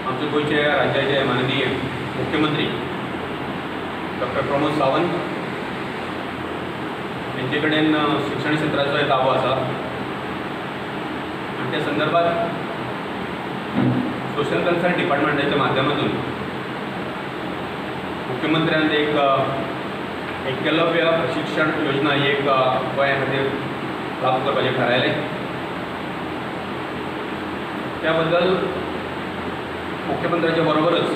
आमचे गोंयचे राज्याचे माननीय मुख्यमंत्री डॉक्टर प्रमोद सावंत यांचे कडेन शिक्षण क्षेत्राचो एक ताबो आसा आनी त्या संदर्भात सोशल वेलफेअर डिपार्टमेंटाच्या माध्यमातून मुख्यमंत्र्यान एक एकलव्य शिक्षण योजना ही एक गोंया खातीर लागू करपाचें थारायलें. त्या बद्दल मुख्यमंत्र्याच्या बरोबरच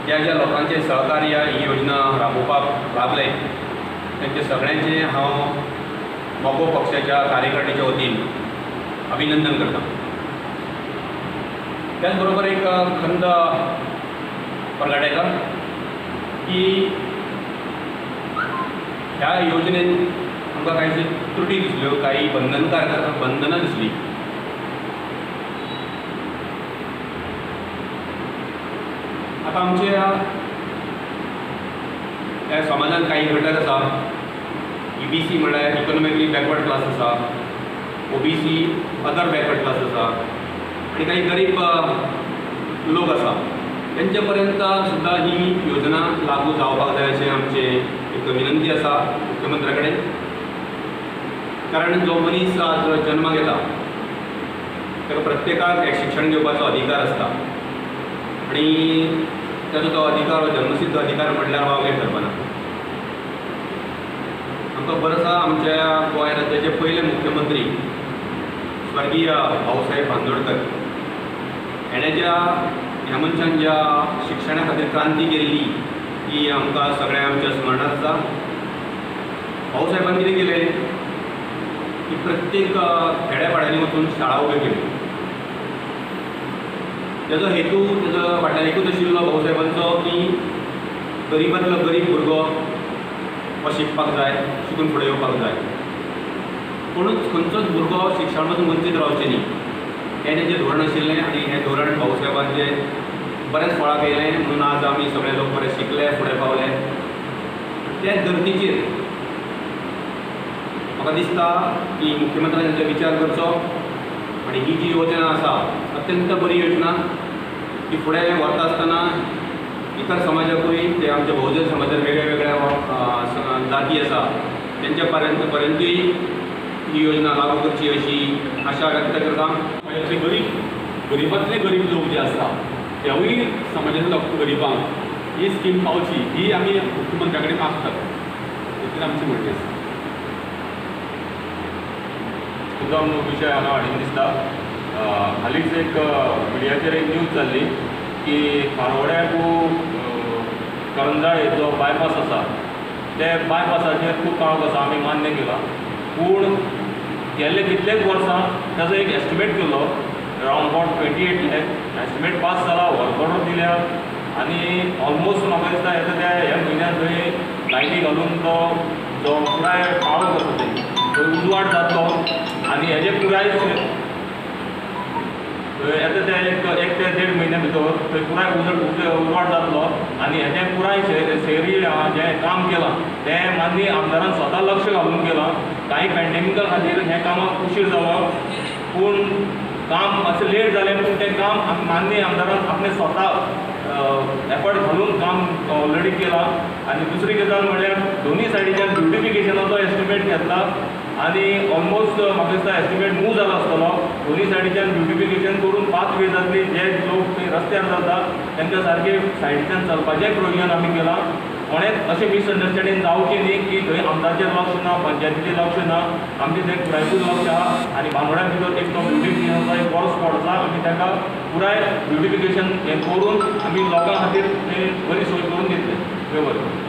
ज्या ज्या लोकांचे सहकार्य ही योजना राबोवपाक लाभलें तांचे सगळ्यांचें हांव मगो पक्षाच्या कार्यकारिणीच्या वतीन अभिनंदन करता. त्याच बरोबर एक खंत परगटायता की ह्या योजनेन आमकां कांय त्रुटी दिसल्यो, काही बंधनकारक बंधनां दिसलीं. आतां आमच्या ह्या समाजान काही घटक आसा, EBC म्हळ्यार इकॉनॉमिकली बॅकवर्ड क्लास आसा, OBC other backward class आसा आनी काही गरीब लोक आसा, तेंचे पर्यंत सुद्दां ही योजना लागू जावपाक जाय अशें आमचें एक विनंती आसा मुख्यमंत्र्या कडेन. कारण जो मनीस आज जन्माक येता ताका प्रत्येकाक एक शिक्षण घेवपाचो अधिकार आसता आनी ताचो तो अधिकार हो जन्मसिद्ध अधिकार म्हटल्यार वावगें ठरपाना. आमकां खबर आसा आमच्या गोंय राज्याचे पयले मुख्यमंत्री स्वर्गीय भाऊसाहेब बांदोडकर हेणें ज्या ह्या मनशान ज्या शिक्षणा खातीर क्रांती केल्ली ती आमकां सगळ्या आमच्या स्मरणांत आसा. भाऊसाहेबान कितें केलें की प्रत्येक खेड्यापाड्यांनी वचून शाळा उब्यो केल्यो. ताजो हेतू ताजो फाटल्यान एकूच आशिल्लो भाऊसाहेबांचो की गरिबांतलो गरीब भुरगो हो शिकपाक जाय, शिकून फुडें येवपाक जाय, कोणूच खंयचोच भुरगो शिक्षणा पासून वंचीत रावचें न्ही हें तेंचें धोरण आशिल्लें आनी हें धोरण भाऊसाहेबांचें बरेंच फळाक येयलें म्हणून आज आमी सगळे लोक बरे शिकले, फुडें पावले. त्याच धर्तीचेर म्हाका दिसता की मुख्यमंत्र्यान ताचो विचार करचो आनी ही जी योजना आसा अत्यंत बरी योजना ती फुडें व्हरता आसतना इतर समाजाकूय ते आमच्या बहुजन समाजान वेगळ्या वेगळ्या जाती आसा तेंच्या पर्यंतूय ही योजना लागू करची अशी आशा व्यक्त करता. समाजांतले गरीब, गरिबांतले गरीब लोक जे आसा तेवूय समाजांतल्या गरिबांक ही स्कीम पावची ही आमी मुख्यमंत्र्या कडेन मागतात, इतलें आमचें म्हणणें आसा. मुद्दाम विशय हांगा हाडीन दिसता. हालींच एक मिडियाचेर एक न्यूज जाल्ली की फारोड्या टू करंजाळे जो बायपास आसा ते बायपासाचेर खूब काळोख आसा, आमी मान्य केला. पूण गेल्ले कितलेच वर्सां ताजो एक एस्टिमेट केल्लो round about 28 lakh estimate pass जाला, वर्क ऑर्डर दिल्या आनी ऑलमोस्ट म्हाका दिसता येता त्या ह्या म्हयन्यान थंय लायटी घालून तो जो पुराय काळोख आसा थंय उजवाड जातलो आनी हेजे पुराय येता त्या एक ते देड म्हयन्या भितर थंय पुराय उजवाड जातलो आनी हेजें पुराय शहरी जें काम केलां तें माननीय आमदारान स्वता लक्ष घालून केलां. कांय पॅन्डेमिका खातीर हें कामाक उशीर जालो, पूण काम मातशें लेट जालें, पूण तें काम माननीय आमदारान आपणें स्वता एफर्ट घालून काम ऑलरेडी केलां. आनी दुसरी गजाल म्हणल्यार दोनूय सायडीच्यान ब्युटिफिकेशनाचो एस्टिमेट घेतला आनी ऑलमोस्ट म्हाका दिसता एस्टिमेट मूव जाला आसतलो. दोनूय सायडीच्यान ब्युटिफिकेशन करून पाथवे जातली, जे लोक थंय रस्त्यार चलता तांकां सारकें सायडीच्यान चलपाचें प्रोविजन आमी केलां. कोणेंच अशें मिसअंडरस्टँडींग जावचें न्ही की थंय आमदारचें लक्ष ना, पंचायतीचें लक्ष ना, आमचें थंय पुरायपूच लक्ष आहा. आनी बांदोड्या भितर एक तो ब्युटिफिकेशनाचो एक बरो स्पॉट आसा, आमी ताका पुराय ब्युटिफिकेशन हें करून आमी लोकां खातीर थंय बरी सोय करून दितले. देव बरें.